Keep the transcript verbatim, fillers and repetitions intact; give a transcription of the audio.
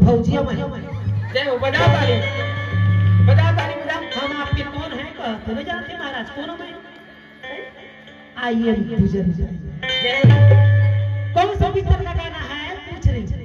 फौजिया में। जय हो, बजा ताली, बजा ताली, बजा। हम आपके कौन हैं कहते नहीं जानते महाराज, कौन हो मैं? I am Bhujan. जय हो। कौन सा पिक्चर का गाना है पूछ रही हूँ।